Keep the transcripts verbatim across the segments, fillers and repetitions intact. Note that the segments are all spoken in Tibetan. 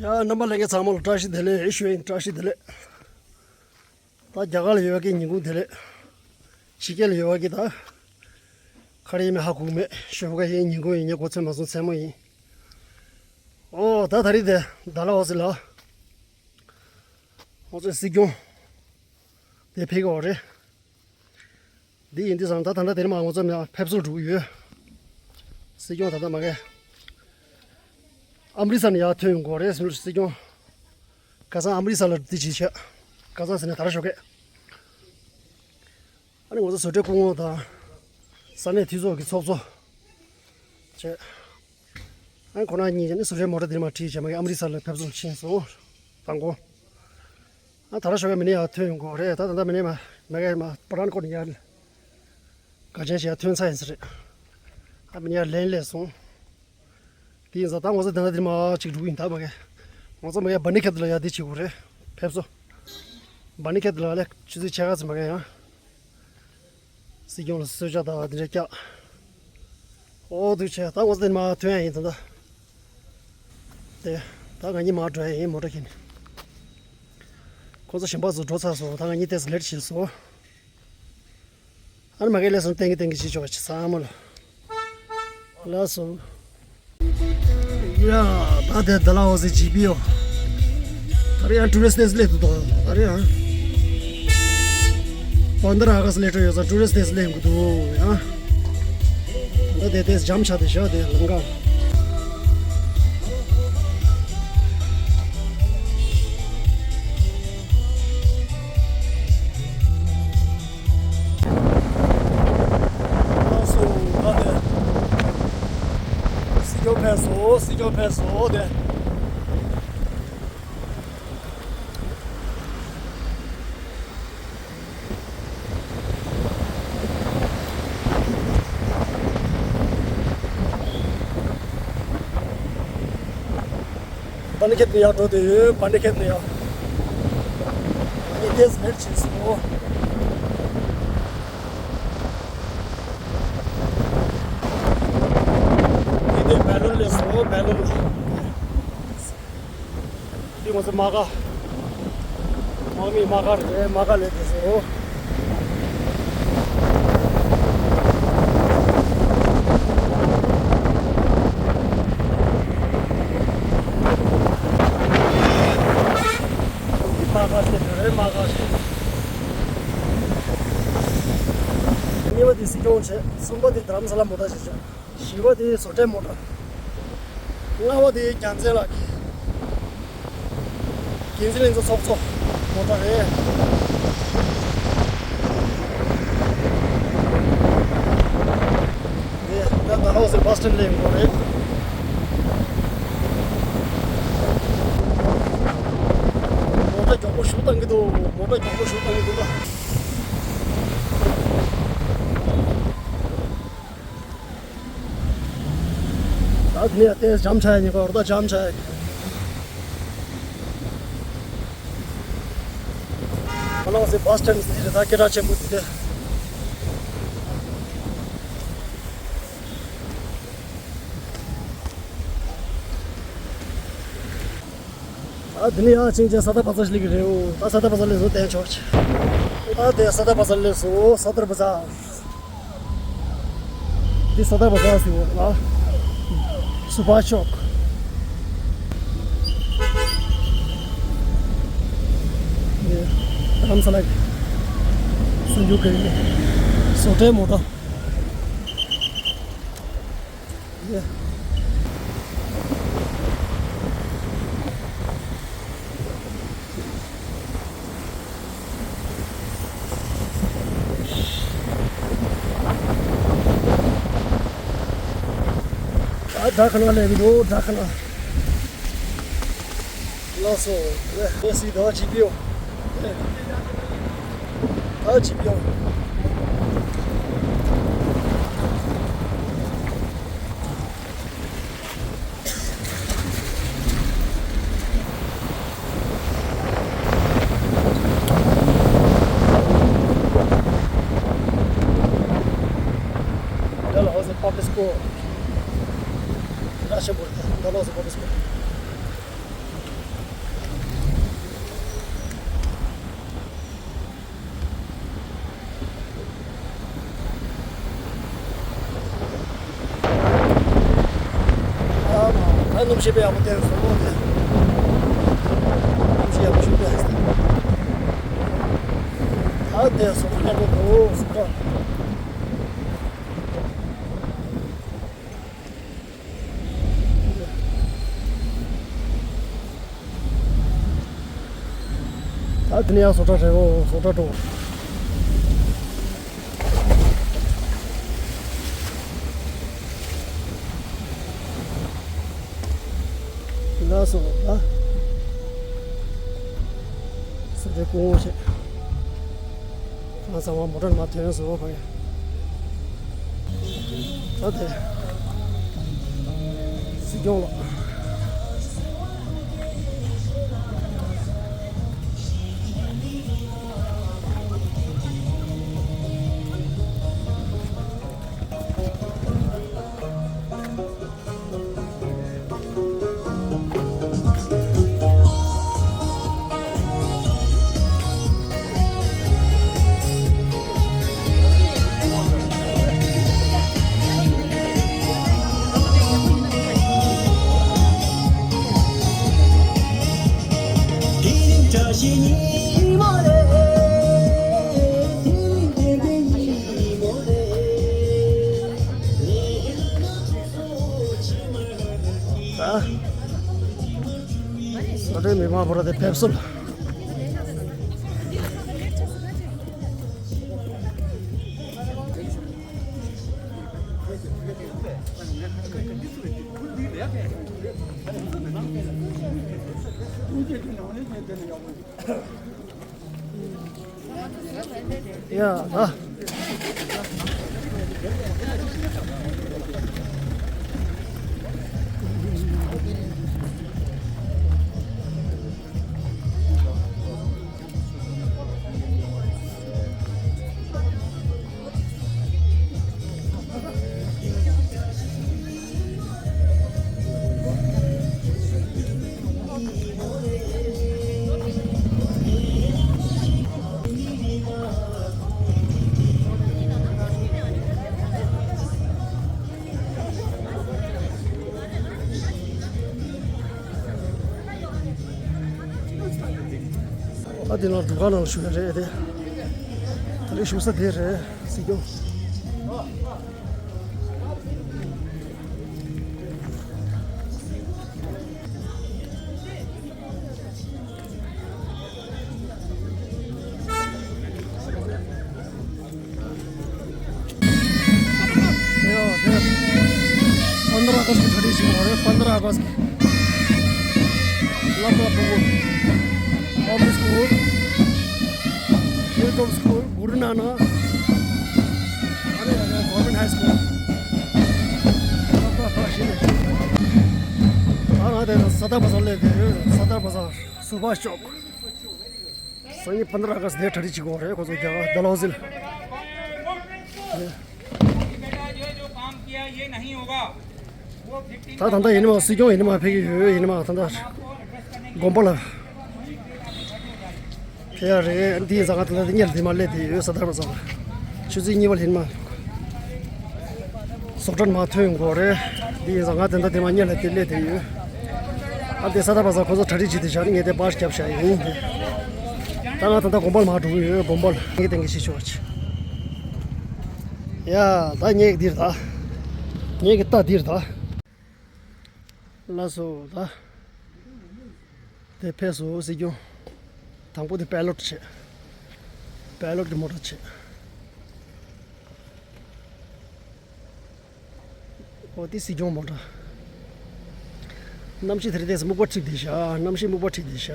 ཡ། རྣམ་པ་ལྷན་རྒྱས་ཚང་མ་ལ་བཀྲ་ཤིས་བདེ་ལེགས་ཞུ་ཡིན། བཀྲ་ཤིས་བདེ་ལེགས། ད་རྒྱ་གར་ལ་ཡོད་པའི་ཉིན་གུང་བདེ་ལེགས། ཕྱི་རྒྱལ་ལ་ཡོད་པའི་ད་ག་རེ་ཡིན་མིན་ཧ་གོ་གི་མེད། ཞོགས་པ་ཡིན། ཉིན་གུང་ཡིན། ངས་གོ་ཚོད་མ་སོང་། མཚན་མོ་ཡིན། ཨོ། ད་ད་རེས་དེ་ཌལ་ཧོ་སི་ལ་ང་ཚོའི་སྲིད་སྐྱོང་དེ་ཕེབས་ཀྱི་ཡོད་རེད། འདི་ཡིན་དུས་ཙང་ད་ད་ལྟ་དེ་རིང་མ་ང་ཚོ་ཕེབས་བསུར་འགྲོ་གི་ཡོད། སྲིད་སྐྱོང་ད་ལྟ་མ་གི་ཨམ་རི་སར་ནས་ཡར་ཐོན་ཡོང་གི་ཡོད་རེད། སྲིད་སྐྱོང་ཁ་སང་ཨམ་རི་སར་ལ་འདི་བྱས་བྱས། ཁ་སང་ཟེར་ན་ད་ར་ཞོགས་ཀས། ཨ་ནི་ང་ཚོ་བཟོ་གྲྭའི་སྐུ་ངོ་དང་ས་གནས་འཐུས་ཚོགས་ཀྱི་ཚོགས་གཙོ་བྱས། ཨ་ནི་ཁོ་རང་གཉིས་ཀྱིས་ནི་བཟོ་གྲྭའི་མོ་ཊ་འདིར་མར་ཁྲིད་བྱས་མ་གི་ཨམ་རི་སར་ལ་ཕེབས་བསུར་ཕྱིན་སོང་། དང་པོ། ཨ། ད་ར་ཞོགས་ཀས་མི་སྣ་ཡར་ཐོན་ཡོང་གི་ཡོད་རེད། ད་ད་ལྟ་མི་སྣ་མ་མ་གི་མ་པ་རན་ཀོཊ་ནས་ཡར་ག་ཅན་ཞིག་ཡར་ཐོན་ཚར་ཡིན་ས་རེད། ཨ། མི་སྣ་ཡར་ལེན་སླེབས་སོང་། དེ་ཡིན་ཙང་ད་ང་ཚོ་དེ་ན་དེར་མར་ཅིག་འགྲོ་གི་ཡིན། ད་མ་གི་ང་ཚོ་མ་གི་བྷ་ནི་ཁེད་ལ་ཡར་འདི་བྱེད་དགོས་རེད། ཕེབས་བསུ། བྷ་ནི་ཁེད་ལ་ལས་ཆུ་ཚོད་ཕྱེད་ཀ་ཙམ་མ་གི་ཡང་། སྲིད་སྐྱོང་ལ་གསོལ་ཇ་དང་དེ་འདྲ་བཀྱག་ཨོ། འདུག་བྱས། ད་ང་ཚོ་དེར་མར་ཐོན་ཡ་ཡིན། ད་ད་དེ་ད་ང་གཉིས་མར་འགྲོ་ཡ་ཡིན། མོ་ཊ་ཁྱེར་ནས། ཁོ་ཚོ་གཞན་པ་ཚོ་འགྲོ་ཚར་སོང་། ད་ང་གཉིས་ཏོག་ཙམ་ལེཊ་བྱས་སོང་། ཨ་ནི་མ་གི་ལས་སོང་། ཏན་གི་ཏན་གི་བྱེད་ཆོག་པ་བྱེད། ཚང་མ་ལ་ལགས་སོ། ཡ། ད་དེ་ཌལ་ཧོ་སི་ཇི་པི་ཨོ། ད་རེས་ཡང་ཊུ་རི་སི་ཊི་སླེབས་འདུག་ད་རེས་ཡང་པན་དྲ་ཨ་ག་སི་སླེབས་འགྲོ་ཡོད་ཙང་ཊུ་རི་སི་ཊི་སླེབས་འགྲོ་འདུག་ཡ། ད་དེ་དེ་འཇམ་ཆགས་དེ་ཤག་དེ་ལམ་ཁ། ལགས་སོ། ད་དེ་སྲིད་སྐྱོང་ཕེབས་སོང་། སྲིད་སྐྱོང་ཕེབས་སོང་། དེ་བྷ་ནི་ཁེད་ནས་ཡར་འགྲོ་བསྡད་ཡོད། བྷ་ནི་ཁེད་ནས་ཡར། ཨ་ནི་ཏོག་ཙམ་ལེཊ་བྱས་སོང་། འདི་དེ་སྦེ་ལུན་སླེབས་སོང་། སྦེ་ལུན། འདི་ང་ཚོ་དམག་སྒར། དམག་མིའི་དམག་སྒར་རེད། དམག་སྒར་སླེབས་བསྡད་སོང་། འདི་དམག་སྒར་སླེབས་རེད། དམག་སྒར། གཉིས་པ་དེ་སྲིད་སྐྱོང་བྱས། གསུམ་པ་དེ་རྡ་རམ་ས་ལ་མོ་ཊ་བྱས་བྱས། བཞི་པ་དེ་བཟོ་གྲྭའི་མོ་ཊ། ལྔ་པ་དེ་རྒྱལ་མཚན་ལགས་ཀྱི། རྒྱལ་མཚན་ལྷན་ཚོགས་ཚོགས་གཙོ་མོ་ཊ་རེད། དེ་ད་ལྟ་ལྷ་ས་སི་བྷ་སི་ཊོན་སླེབས་ཡོད་རེད། མོ་ཊ་མགྱོགས་པོ་ཞེ་དྲག་བཏང་གི་འདུག་མོ་ཊ་མགྱོགས་པོ་ཞེ་དྲག་བཏང་གི་འདུག་ལ། ད་དེ་ནས་ཏོག་ཙམ་འཇམ་ཆགས་ཡ་ཡིན་པ། འོ་ད་འཇམ་ཆགས་ཡ། ལྷ་ས་སི་བྷ་སི་ཊོན་འདི་རེད། ད་སྐད་གྲགས་ཆེན་པོ་འདི་རེད། ད་དེ་ནས་ཡར་ཕྱིན་བྱས་ས་ད་བ་ཛར་ཞིག་སླེབས་ཀྱི་རེད། འོ་ད་ས་ད་བ་ཛར་སླེབས་སོང་། བསྟན་ཆོག་ཆེ། ད་དེ་ས་ད་བ་ཛར་སླེབས་སོང་། ས་ད་བ་ཛར། འདི་ས་ད་བ་ཛར་ཟེར་བ་ལ། སུ་པར་ཤོབ། རྡ་རམ་ས་ལ་གི་སུན་ཇུ་ཀེ་རི་བཟོ་གྲྭའི་མོ་ཊ། ད་ཌ་ཁ་ན་སླེབས་འདུག་ཌ་ཁ་ན། ལགས་སོ། ལགས་སོ། ད་ཇི་པི་ཨོ། ད་ཇི་པི་ཨོ། ཌལ་ཧོ་སི་པབ་ལིག་སྐུལ། ད་ཆེན་པོ་རེད། ཌལ་ཧོ་སི་པབ་ལིག་སྐུལ། སྣུམ་ཞིབ་པའི་ཡག་པོ་བསྟན་སོང་མོ་དེ། སྣུམ་ཞིབ་ཡག་པོ་ཞིག་བསྟན་སོང་། ད་དེ་སོང་ཡག་པོ་འདུག་སོང་། ད་དེ་ནས་ཡང་བཟོ་གྲྭ་རེད། འོ་བཟོ་གྲྭ་འགྲོ། ལགས་སོ། ད་བཟོ་གྲྭའི་སྐུ་ངོ་བྱས། ང་ཚང་མ་མོ་ཊ་མར་ཐོན་སོང་། ཕ་གི། ད་དེ་སྲིད་སྐྱོང་ལགས། ད་བཟོ་གྲྭའི་མི་མང་པོ་ར་དེ་ཕེབས་སོང་། ཡ་ཨ། ཨ་དེ་ནང་སྒྲུབ་ཁང་ནང་ལ་བཞུགས་ཡ་རེད་དེ། ད་རེས་བཞུགས་ས་དེ་རེད། སྲིད་སྐྱོང་། དེ་ཡང་དེ་པནྡྲ་ཨ་གསྟ་གི་གྲ་སྒྲིག་བྱེད་ཀྱི་ཡོད་རེད། པནྡྲ་ཨ་གསྟ་གི་བསླབ་གྲྭ་ཕྲུ་གུ། Public School, Welcome School, Guru Nanak, ཨ་ནི་Government High School. བསླབ་གྲྭ་ཁག་བཞི་ནས། ད་ང་དེ་ན་སར་དར་བ་ཛར་སླེབས་ཡོད། སར་དར་བ་ཛར། སུ་བྷཱཤ་ཅོག་སང་ཉིན་པནྡྲ་ཨ་གསྟ་དེ་གྲ་སྒྲིག་བྱེད་ཀྱི་ཡོད་རེད། ཁོ་ཚོ་རྒྱ་གར་ཌལ་ཧོ་ཟི་ལ། ད་ད་ལྟ་ཡིན་ནི་མ་སྲིད་སྐྱོང་ཡིན་ནི་མ་ཕེབས་ཀྱི་ཡོད། ཡིན་ནི་མ་ད་ལྟ་དགོན་པ་ལ་ཕེབས་ཡ་རེད། འདི་ཡིན་ཙང་ང་ད་ལྟ་དེ་ཉལ་དེ་མ་སླེབས་དེ་ཡོད། སར་དར་བ་ཛར་ལ་ཆུ་ཚོད་གཉིས་པ་ལ་ཡིན་ནི་མ། བཟོ་གྲྭ་མ་ཐོན་དགོས་རེད། འདི་ཡིན་ཙང་ང་དེ་འདྲ་དེ་མ་ཉལ་ལ་དེ་སླེབས་དེ་ཡོད། ཨ་དེ་སར་དར་བ་ཛར་ཁོ་ཚོ་གྲ་སྒྲིག་བྱེད་དེ་བཞག་ནི་ངས་དེ་པར་རྒྱབ་བཞག་ཡིན། ད་ང་ད་ལྟ་དགོན་པ་ལ་མ་འགྲོ་གི་ཡོད། དགོན་པ་ལ་ངས་དེ་འདྲ་ཞིག་ཤོག་ཅིག་ཡ་ད་ངས་འདིར་ད། ངས་ཀྱི་ད་འདིར་ད། ལགས་སོ་ད། དེ་ཕེབས་སོང་སྲིད་སྐྱོང་། དང་པོ་དེ་པའི་ལོཊ་བྱས། པའི་ལོཊ་གི་མོ་ཊ་བྱས། འོ་དེ་སྲིད་སྐྱོང་མོ་ཊ། གནམ་གཤིས་དེ་རིང་ཏོག་ཙམ་སྨུག་པ་འཁྲིགས་བསྡད་ཤག་གནམ་གཤིས་སྨུག་པ་འཁྲིགས་བསྡད་ཤག་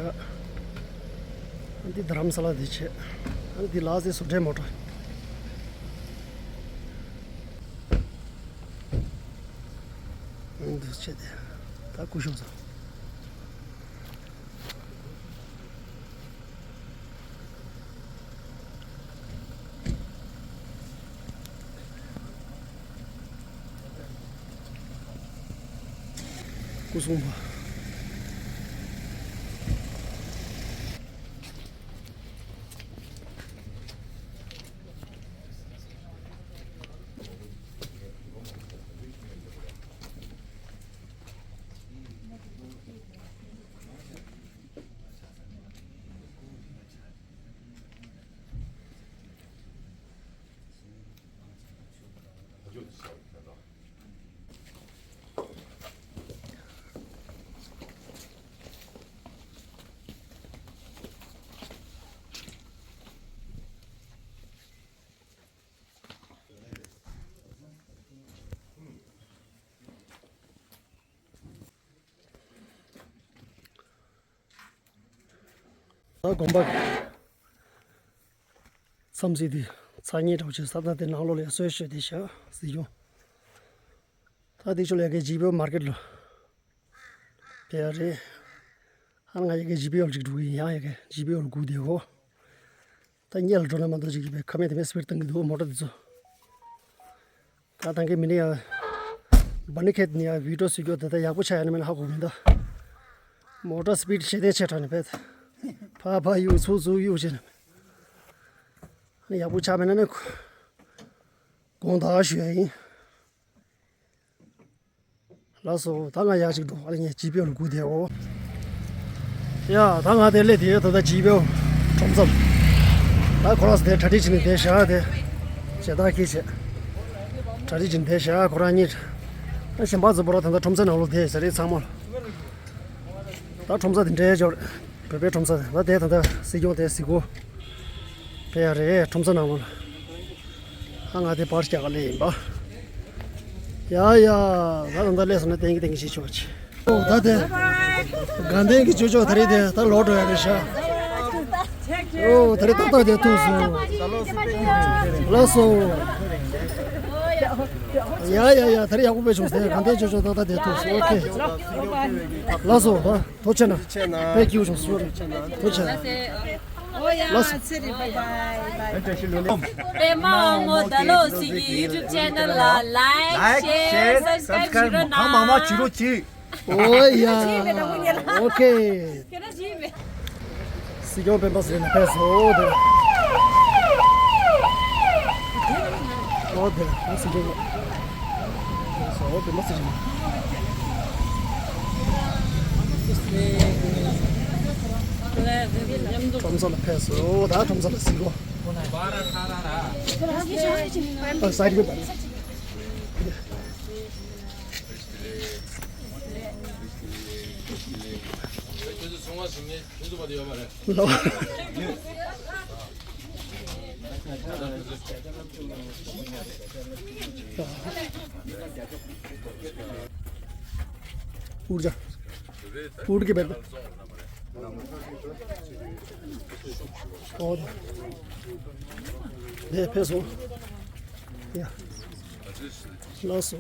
ཨ་འདི་རྡ་རམ་ས་ལ་དེ་བྱས། ཨ་འདི་ལགས་སེ་བཟོ་གྲྭའི་མོ་ཊ། འདུག་བྱས་ཏེ་ད་སྐུ་ཞབས་ཚོ། སྐུ་སྲུང་པ། ད་དགོན་པ་གི་མཚམས་ཚིགས་དེ་ཚ་ཉེ་འདྲ་བོ་བྱས་ས། ད་དེ་ནང་ལོགས་ལ་ཡ་གསོལ་ཞུས་དེ་བཞག་སྲིད་སྐྱོང་། ད་དེ་ཕྱོགས་ལ་ཡ་གི་ཇི་བེའུ་མར་ཀེཊ་ལ་དེ་ཡ་རེད། ཨ་ང་ཡ་གི་ཇི་བེའུ་ལ་ཅིག་འགྲོ་གི་ཡིན། ཡང་ཡ་གི་ཇི་བེའུ་ལ་སྒུག་བསྡད་གོ། ད་གཉེར་ལ་འགྲོ་ན་མ་གཏོགས་ཅིག་གི་བའི་ཁ་མེད་དེ་མེད་སྤིར་བཏང་གི་འདུག་མོ་ཊ་དེ་ཚོ། ད་ཐང་གི་མི་ནི་ཡ་བ་ནི་ཁེད་ནི་ཡ་བི་ཌིའོ་བཟོ་རྒྱུ་དེ་ད་ཡག་པོ་ཆགས་ཡ་ནི་མིན་ཧ་གོ་མི་འདུག་མོ་ཊ་སྤིར་ཤེད་དེ་ཆེ་དྲགས་ནི་བས། ཕ་ཕ་གཡུག་ཚུགས་ཚུགས་གཡུག་བྱས་ནི་མིན། ཡག་པོ་ཆགས་མེད་ན་ནི་དགོངས་དག་ཞུ་ཡ་ཡིན། ལགས་སོ། ད་ང་ཡག་ཅིག་འགྲོ། ཨ་ལེ་ངས་ཇི་བེའུ་ལ་སྒུག་བསྡད་འོ། ཡ་ད་ང་དེ་སླེབས་དེ་ད་ལྟ་ཇི་བེའུ་ཁྲོམ་ས་ལ། ད་ཁོ་རང་ཚོ་དེ་གྲ་སྒྲིག་བྱས་ནས་དེ་བཞག་དེ། ཞེ་དྲག་གི་བྱས། གྲ་སྒྲིག་བྱས་ནས་དེ་བཞག་ཁོ་རང་གཉིས། ད་གཞན་པ་ཚོ་པོ་ར་ད་ལྟ་ཁྲོམ་སའི་ནང་ལོགས་བསྡད་ཟེར་རེད་ཚང་མ་ལ། ད་ཁྲོམ་ས་དེ་འདྲའི་འབྱོར། བོད་པའི་ཁྲོམ་ས་དེ་ད་དེ་ད་ལྟ་སྲིད་སྐྱོང་དེ་གཟིགས་གོ། དེ་ཡ་རེད་ཁྲོམ་ས་ནང་ལོགས་ལ། ཨ་ང་དེ་པར་རྒྱག་ག་སླེབས་ཡིན་པ། ཡ་ཡ། ད་ད་ད་སླེབས་སོང་ན་ཏན་གི་ཏན་གི་ཞིག་ཆོག་ཆེ། ཨོ་ད་དེ། དགའ་ལྡན་གྱི་ཅོ་ཅོ་ད་རེས་དེ་ད་ལོག་འགྲོ་ཡ་རེད་ཤག་ཨོ་ད་རེས་ཏག་ཏག་དེ་ཐུག་སོང་། ལགས་སོ། ཡ་ཡ་ཡ། ད་རེས་ཡག་པོ་དཔེ་བྱུང་སྟེ་དགའ་ལྡན་ཅོ་ཅོ་ཏག་ཏག་དེ་ཐུག་སོང་། ཨོ་ཁེ། ལགས་སོ། ད་ཐུགས་རྗེ་གནང་། ཆེ་ན། དཔེ་སྐྱིད་པོ་བྱུང་སོང་། ཐུགས་རྗེ་གནང་། ལགས་སོ། ཚེ་རིང་། bye bye bye bye། པད་མ་དབང་མོ་ཟླ་ལོ་སི་གི་YouTube channel ལ་like, share, subscribe བྱེད་རོགས་གནང་། གང་མང་མང་བྱེད་རོགས་གྱིས། ཨོ་ཡ། ཨོ་ཁེ། སྲིད་སྐྱོང་སྤེན་པ་ཚེ་རིང་ཕེབས་སོང་དེ། ཨོ་དེ་ཨ་སྲིད་སྐྱོང་ཕེབས་སོང་སྤེན་པ་ཚེ་རིང་། ཁྲོམ་ས་ལ་ཕེབས་སོང་། ད་ཁྲོམ་ས་ལ་གཟིགས་གོ། ཨ་སའིཌ་མེད་པ། ལོ། ཨུར་ཇ། ཨུར་གི་བེར། ཨོ། དེ་ཕེབས་སོང་། ཡ། ལགས་སོ།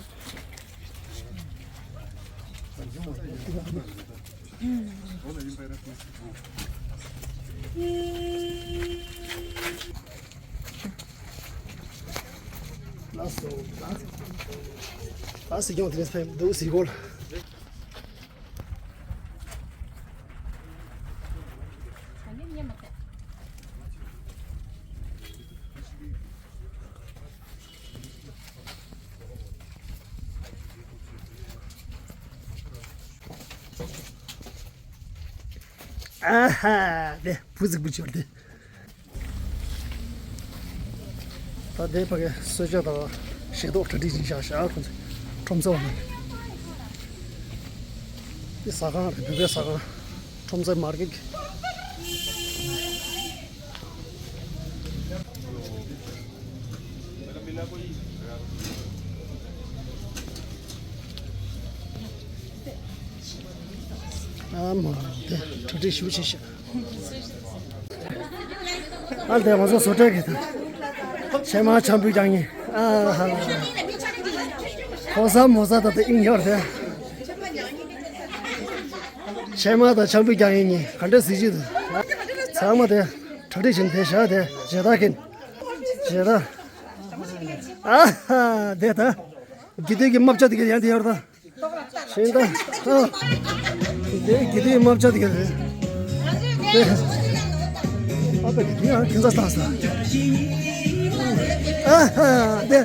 ལགས་སོ། ད་སྲིད་སྐྱོང་དེ་རིང་ཕེབས་འདུག་གཟིགས་གོ། ཨ་ཧ། དེ་བུ་གཟིག་བུ་ཆོར་དེ། ད་ལྟའི་ཕ་གི་གསོལ་ཇ་དང་ཞལ་ཏོག་གྲ་སྒྲིག་བྱས་བཞག་ཤག་ཁོང་ཚོས་ཁྲོམ་ཚོགས་ནང་། འདི་ཟ་ཁང་རེད། བོད་པའི་ཟ་ཁང་། ཁྲོམ་ཚོགས་མར་ཀེཊ། ཨ་མ་དེ་གྲ་སྒྲིག་ཞུ་བྱས་ཤག་ཨ་ལས་ང་ཚོ་བཟོ་གྲྭའི་གི་ད། ཕྱེ་མར་ཆང་ཕུད་རྒྱག་མཁན། ཨ་ཧ། ཕོ་གསར་མོ་གསར་ད་ལྟ་དབྱིངས་ཡོད་རེད། ཕྱེ་མར་དང་ཆང་ཕུད་རྒྱག་མཁན་གཉིས་ག་འདྲ་གཟི་བརྗིད་འདུག་ཚང་མ་དེ་གྲ་སྒྲིག་བྱས་ནས་བསྡད་ཤག་དེ་ཇེ་ད་གིན། ཇེ་ད། ཨ་ཧ། དེ་ད། དགེ་འདུན་གྱི་རྨ་བྱ་དེ་ག་ཡང་དེ་ཡོད་རེད་ད། ཤིང་རྟ། ཨ། དེ་དགེ་འདུན་རྨ་བྱ་དེ་ག་རེད། དེ། ཨ་ཕ་གི་ཡང་ཁྱིམ་ཚང་བཏང་ས། ཨ་ཧ། དེ།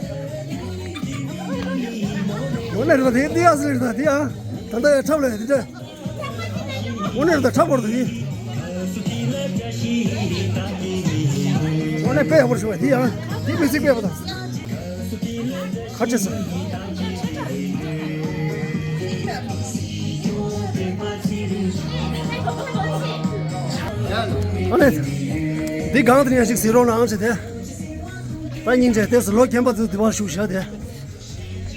འོ་ན་རེད་ད། དེ་དེ་ཡག་སི་རེད་ད། དེ་ཡང་ད་ལྟ་ཡང་འཁྲབ་ལ་ཡ་དེ་འདྲ། འོ་ན་རེད་ད། འཁྲབ་བར་དུ་ཡིན། འོ་ན་དཔེ་ཡག་པོ་བྱུང་བ་དེ་ཡང་དེ་མི་ཚིག་དཔེ་བ་དང་། ཁ་ཆེ་ས། ཨ་ནི། འདི་གང་དུ་ཡང་ཞིག་ཟེར་རོགས་གནང་ཞེས་དེ། ད་སྙིང་རྗེ་དེ་སུ་ལོ་རྒན་པ་ཚོས་འདི་བར་བཞུགས་བཞག་དེ།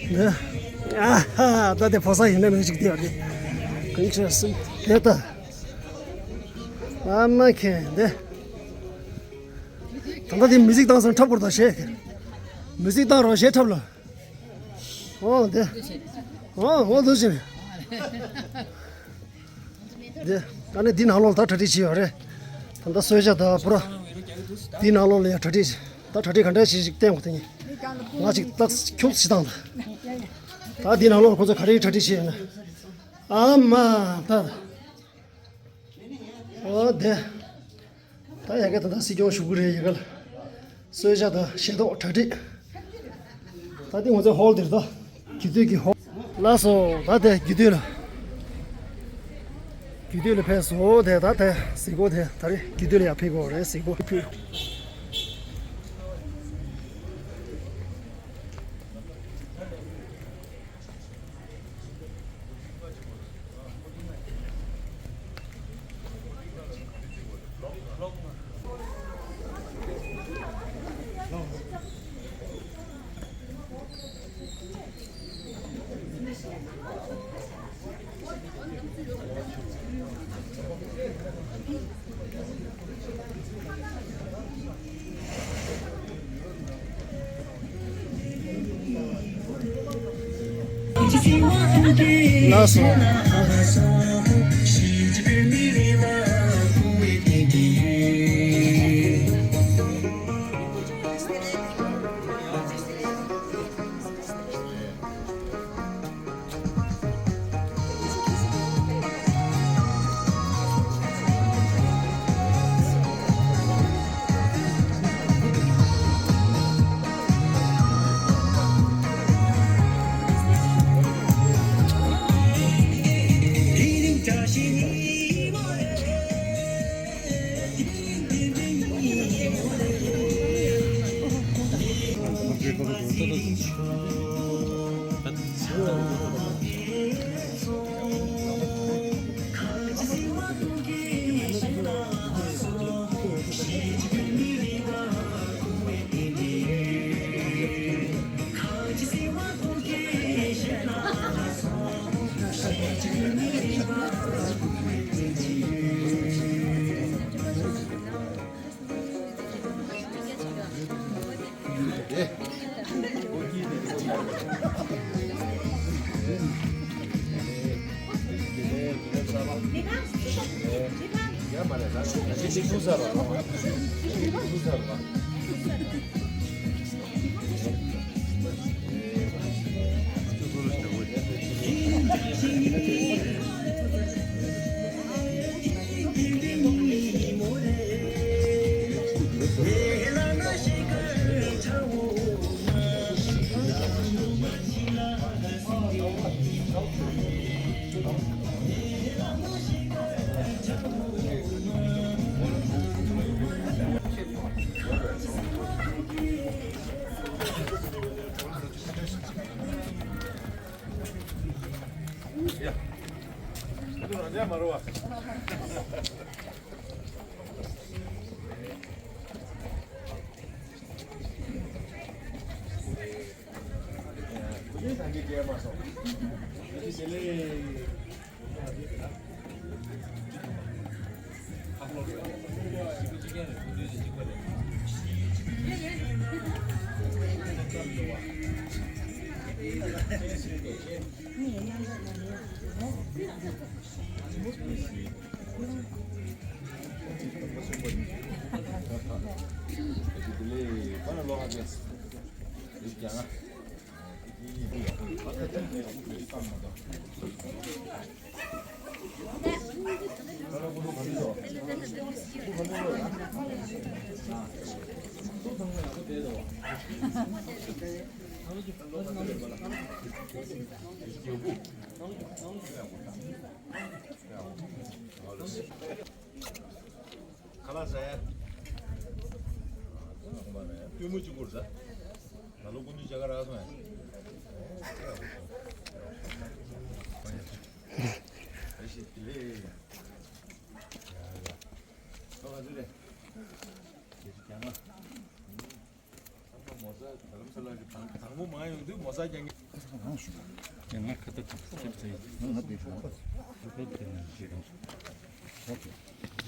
འདི། ཨ་ཧ། ད་དེ་ཕོ་གསར་ཡིན་ན་མི་ཞིག་དེ་ཡང་དེ། གང་ཆེ་སུ་དེ་ད། ཨ་མ་ཁེ་འདི། ད་ལྟ་འདི་མི་ཟིག་བཏང་སོང་འཁྲབ་སྐོར་དང་གཞས། མི་ཟིག་བཏང་རོགས་གཞས་འཁྲབ་ལ། ཨོ་འདི། ཨོ་ཨོ་འདུག་ཅིང་། འདི། ད་ནི་འདི་ནང་ལོགས་ལ་ད་གྲ་སྒྲིག་བྱས་ཡོད་རེད། ད་ལྟ་གསོལ་ཇ་དང་པུ་ར། འདི་ནང་ལོགས་ལ་ཡང་གྲ་སྒྲིག་ད་གྲ་སྒྲིག་ག་འདྲ་ཞིག་ཞིག་བསྟན་དགོས་དེ་ནི། ང་ཅིག་ཏག་ཁྱུག་ཞིག་བཏང་ད། ད་འདི་ནང་ལོགས་ཁོ་ཚོ་ག་རེ་གྲ་སྒྲིག་བྱས་ཡོད་ན། ཨ་མ་ད། ཨོ་དེ། ད་ཡ་གི་ད་ད་སྲིད་སྐྱོང་ཞུ་གི་རེད་ཡ་གི་ལ། གསོལ་ཇ་དང་ཞལ་ཏོག་གྲ་སྒྲིག་ད་དེ་ང་ཚོའི་ཧོལ་དེར་ད། རྒྱུད་སྟོད་ཀྱི་ཧོལ། ལགས་སོ་ད་དེ་རྒྱུད་སྟོད་ལ། རྒྱུད་སྟོད་ལ་ཕེབས་སོ་དེ་ད་དེ་གཟིགས་སྐོར་དེ་ད་རེས་རྒྱུད་སྟོད་ལ་ཡ་ཕེབས་དགོས་རེད་གཟིགས་སྐོར་ཕེབས། ལགས་སོ། ཁ་ལག་ཟ་ཡ། སྟོན་མོ་གཅིག་པུར་ཟ། ད་ལོ་ཀུན་ཏུ་བྱ་དགའ་རག་སོང་ཡ། ཨ་ཤི་དེ་ལས། ཁ་ལག་ཟ་རེད། ཁྱེད་ཀྱང་ང་། མོ་ས་དྷ་རམ་ས་ལ་གི་དང་དང་མོ་མ་ཡོང་དུས་མོ་ས་ཀྱང་། ང་ཁ་ཏ་ཐབས་ཐབས་ཚེ་ང་དེ་ཤོག་ཁ་ཏ་དེ་ནང་ཞིག་རེད།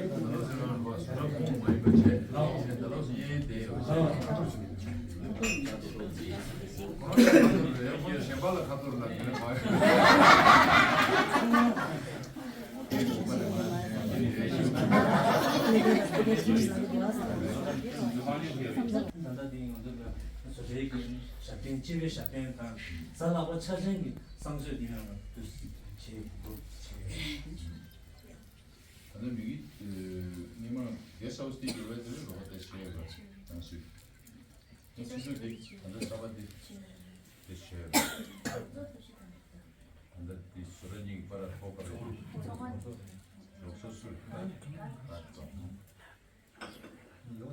ད་ལོ་ཟེར་བ་ལ་བ་སུ་ར་ཁོང་མ་ཡིན་པ་བྱས། ད་ལོ་ཟེར་ཡེ་དེ་ཡོད་ཤག་ཁོ་རང་ཁ་ཐོར་ལ་ཡ་ཁོ་གཞན་པ་ལ་ཁ་ཐོར་ལ་དེ་ནས་བ་ཡོད། ད་ལྟ་འདི་ང་ཚོ་ལ་བཟོ་གྲྭའི་གི་ཞབས་བརྟན་སྤྱི་པའི་ཞབས་བརྟན་དང་གཟའ་ལྷག་པ་ཆ་ཚང་གི་བསང་གསོལ་འདི་ཡང་ང་ཚོས་བྱེད་དགོས་བྱེད། ད་ལྟ་མི་གི་སྔོན་མ་གེ་སི་ཧའུ་སི་དེ་གི་བའི་དེ་ལ་རོགས་པ་དེ་བྱས་ཡོད་པ་དང་སུས། ཆུ་ཚོད་འདི་ད་ལྟ་གསར་པ་འདི་དེ་བྱས་ཡོད་པ། ད་ལྟ་འདི་བཟོ་གྲྭ་གཉིས་ཀྱི་བར་ལ་ཐོག་པ་རེད། རོགས་ཚོ་སུས་ད་ད་ཙམ། ལོ་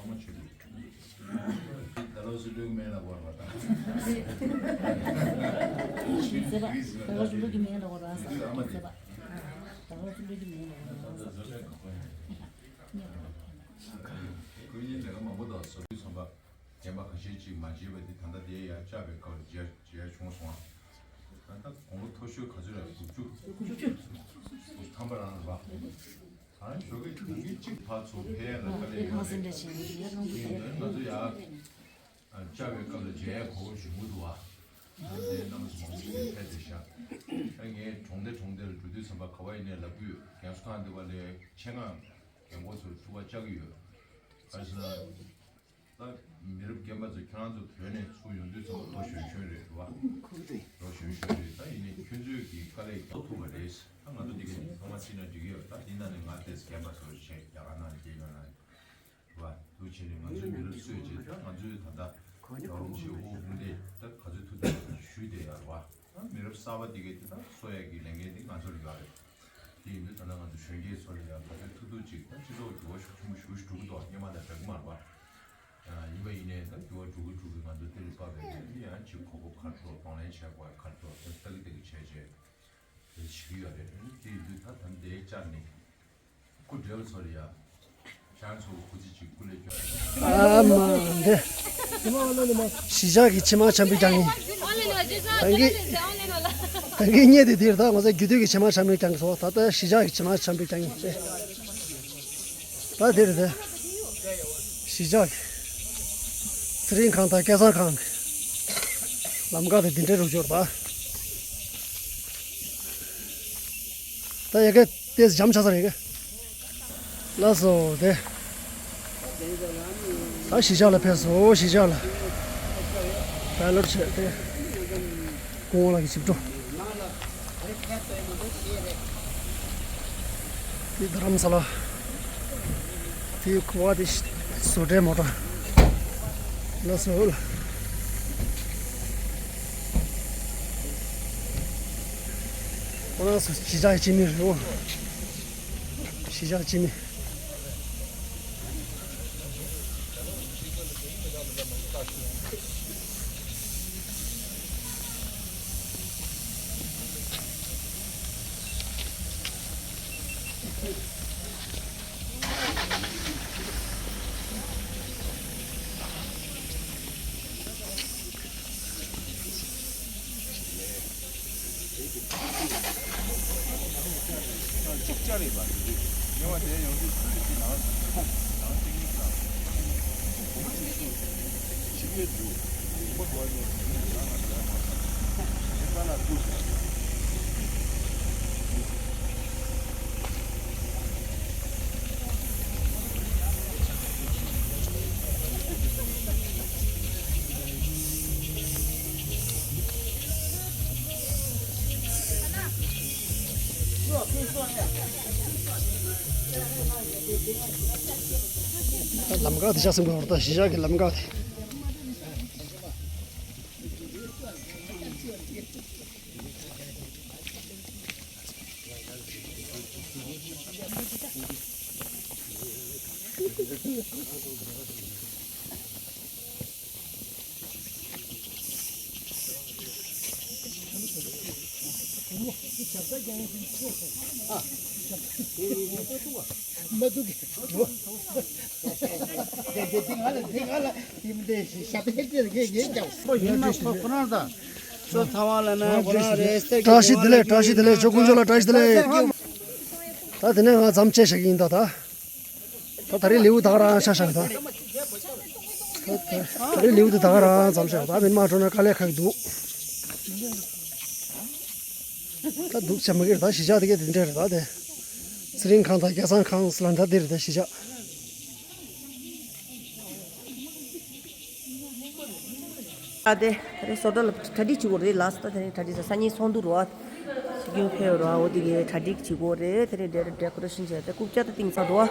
མ་ཆེ་རུ། ད་ལོ་སི་ལུག་མེད་ལ་བོར་བ་དང་། ཟེར་བ། ད་ལོ་སི་ལུག་གི་མེད་ལ་བོར་བ་ཟེར་བ། ད་ལོ་སི་ལུག་གི་མེད་ལ་བོར་བ་ཟེར་བ། ཀུན་ཉིན་ལས་ཀ་མང་པོ་དང་བཟོ་རྒྱུ་ཚན་པ་རྒན་པ་ཁ་ཤས་ཅིག་མ་བརྗེད་པ་དེ་ད་ལྟ་དེ་ཡར་བཅར་བའི་སྐབས་ལ་མཇལ་མཇལ་བྱུང་སོང་ང་། ད་ལྟ་དགུང་ལོ་མཐོ་ཤོས་ག་ཚོད་རེད། དགུ་བཅུ། དགུ་བཅུ་ཐམ་པ་རང་རེད་པ། ད་རང་ཞོགས་ཀས་དུས་ཚོད་གཅིག་ཕར་ཚུར་ཕེབས་ཡ་ལ་དཀའ་ལས་ཡོད་རེད། ཡིན་ནའི་ང་ཚོ་ཡར་བཅར་བའི་སྐབས་ལ་མཇལ་ཡ་གོ་བོ་བྱུང་གི་འདུག་བ། དེ་གནམ་མེད་ས་མེད་ཕལ་ཆེར་བཞག་ད་ངས་གྲོང་སྡེ་གྲོང་སྡེ་ལ་འགྲོ་དུས་ཙམ་པ་ག་བ་ཡིན་ནའི་ལབ་ཀྱི་ཡོད། རྒན་གསོ་ཁང་འདི་བ་ལས་ཆེད་མངགས་རྒན་གོག་ཚོར་ཐུག་པ་བཅར་གྱི་ཡོད། ག་རེ་ཟེར་ན། ད་མི་རབས་རྒན་པ་ཚོ་ཁྱེད་རང་ཚོ་བོད་ནས་ཚུར་ཡོང་དུས་ཙམ་པ་ལོ་གཞོན་གཞོན་རེད་རེད་བ། ལོ་གཞོན་གཞོན་རེད། ད་ཡིན་ནའི་ཁྱོད་ཚོས་ཀྱི་དཀའ་ལས་རྒྱག་ཐུབ་པ་རེད། ད་ང་ཚོ་འདི་ག་ནས་ཚང་མ་ཕྱིན་ན་འགྲིག་གི་ཡོད། ད་འདི་ནང་ནས་ང་ཏོག་ཙམ་རྒན་པ་ཚོར་བྱས་རྒྱ་གར་ནང་ནས་རྒྱ་ཡོད་ན་རེད་བ། འདུག་བྱས་ནས་ང་ཚོའི་མི་རབས་གསོས་བྱས། ད་ང་ཚོའི་ད་ལྟ་རྒྱལ་བ་རིན་པོ་ཆེ་དབུ་དཔུང་སྡེ་ད་ག་ཚོད་ཐུབ་ཐུབ་ཞུས་བསྡད་ཡོད་རེད་བ། ད་མི་རབས་གསར་པ་འདི་གས་དེ་ད་གསོ་ཡག་གི་ལས་འགན་དེ་ང་ཚོར་ཡོད་རེད། དེ་ཡིན་དུས་ད་ལྟ་ང་ཚོ་གཞོན་སྐྱེས་ཚོ་ལ་ཡང་ད་ལྟ་ཐུག་ཐུག་ཅིག་ད་སྤྱི་ཚོགས་འགྱུར་བ་ཤུགས་ཆེན་པོ་ཞེ་པོ་ཅིག་འགྲོ་གི་འདུག་སྔོན་མ་དང་འདྲ་གི་མ་རེད་པ། ཡིན་པ་ཡིན་ནའི་ད་འགྱུར་བ་འགྲོ་གི་འགྲོ་གི་ང་ཚོ་དེ་ལ་བབས་པའི་ཡང་ཅིག་གོ་སྐབས་ག་རེ་འདུག་གདོང་ལེན་བྱས་པ་ག་རེ་འདུག་ད་ལྟ་གི་དེ་གི་བྱས་བྱས་དེ་བྱེད་ཀྱི་ཡོད་རེད། དེ་ཡིན་དུས་ད་ད་འདི་བཅར་ནས་སྐུ་བགྲེས་པ་ཚོ་ལ་ཡང་ཁྱེད་རང་ཚོ་སྐུ་ཚེ་གཅིག་སྐུ་ལས་སྐྱོན། ཨ་མ་འདི། གཞིས་ཆགས་ཀྱི་ཕྱེ་མར་ཆམ་པའི་རྒྱང་ཡིན། ད་གིན། ད་གིན་རྙེད་དེ་འདིར་ད་ང་ཚོ་རྒྱུད་སྟོད་ཀྱི་ཕྱེ་མར་ཆམ་པའི་རྒྱང་གི་སོ། ད་ལྟ་གཞིས་ཆགས་ཀྱི་ཕྱེ་མར་ཆམ་པའི་རྒྱང་ཡིན་ཅེ། ད་འདིར་དེ། གཞིས་ཆགས་ཀྱི་ཚེ་རིང་ཁང་དང་སྐལ་བཟང་ཁང་གི་ལམ་ཁ་དེ་འདི་འདྲའི་རུ་སྐྱོར་པ། ད་ཡ་གི་ཏེས་འཇམ་ཆགས་ས་རེད་གི། ལགས་སོ་དེ། ད་གཞིས་ཆགས་ལ་ཕེབས་སོ། གཞིས་ཆགས་ལ་བལ་ལོར་བྱས་ཏེ་སྐུ་ངོ་ལགས་ཀྱི་ཞིབ་འགྲོ། དེ་རྡ་རམ་ས་ལ། དེ་གོ་བ་དེ་བཟོ་གྲྭའི་མོ་ཊ། ལགས་སོ། ཁོ་རང་ཚོ་གཞིས་ཆགས་ཀྱི་སྤྱི་མི་རེད་འོ། གཞིས་ཆགས་སྤྱི་མི། ལམ་ཁ་དེ་ཆ་སེམས་ཁོ་བར་ད་གཞིས་ཆགས་ཀྱི་ལམ་ཁ་དེ། བཀྲ་ཤིས་བདེ་ལེགས། བཀྲ་ཤིས་བདེ་ལེགས། ཇོ་ཀུན་ཇོ་ལ་བཀྲ་ཤིས་བདེ་ལེགས། ད་དེ་ནས་ང་མཚམས་བཅད་བཞག་གི་ཡིན་ད་ད། ད་ད་རེས་ལེའུ་ད་ག་རང་ཆགས་བཞག་ད། ད་ད་རེས་ལེའུ་དེ་ད་ག་རང་མཚམས་བཞག་ད། མི་མང་འགྲོ་ན་དཀའ་ལས་ཁག་འདུག་ད་སྡུག་ཆེ་མ་གིར་ད་གཞིས་ཆགས་དེ་གས་དེ་འདྲས་རེད་ད་དེ། ཚེ་རིང་ཁང་དང་སྐལ་བཟང་ཁང་ལ་འདྲ་དེ་རེད་ད་གཞིས་ཆགས། ཨ་དེ་ད་རེས་བཟོ་གྲྭ་ལ་གྲ་སྒྲིག་བྱེད་དགོས་རེད་ལགས། ད་དེ་རིང་གྲ་སྒྲིག་ས་སང་ཉིན་ཚོགས་འདུ་རེད་བ། ཤེས་ཀྱི་ཡོད་ཕེབས་རེད་བ། འོ་དེ་གའི་གྲ་སྒྲིག་བྱེད་དགོས་རེད། དེ་རིང་ཌེ་ཌེ་ཀོ་རེ་ཤན་བྱས་ཏེ་རྐུབ་བཀྱག་ད་བཏིང་ཚར་འདུག་བ།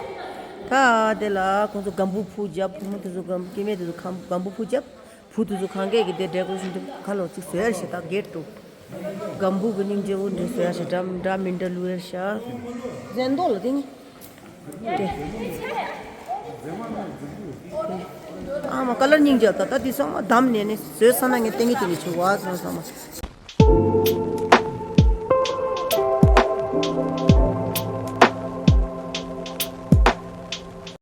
ད་དེ་ལ་ཁོང་ཚོ་སྒམ་བུ་ཕུ་བརྒྱབ། བུ་མོ་དེ་ཚོ་སྒམ་སྐྱེ་དམན་དེ་ཚོ་ཁམ་སྒམ་བུ་ཕུ་བརྒྱབ། བུ་དེ་ཚོ་ཁང་སྐད་ཀྱི་དེ་ཌེ་ཀོ་རེ་ཤན་དེ་ཁ་ལོ་ཅིག་བཟོ་ཡར་བྱེད་ད་གེད་དུ། སྒམ་བུ་གི་སྙིང་རྗེ་བོ་འདྲ་བཟོ་ཡར་བྱེད། འདྲ་འདྲ་མི་འདྲ་བླུག་ཡར་བྱ། ཟན་ཏོ་ལ་དེ་ནི། ཨ་མ་ཀ་ལར་སྙིང་རྗེ་ད། ད་འདི་ཚང་མ་བསྡམས་ནས་ནི་བཟོས་ས་ན་ངས་ཏན་གི་ཏན་གི་བྱུག་བ་ཚང་ཚང་མ།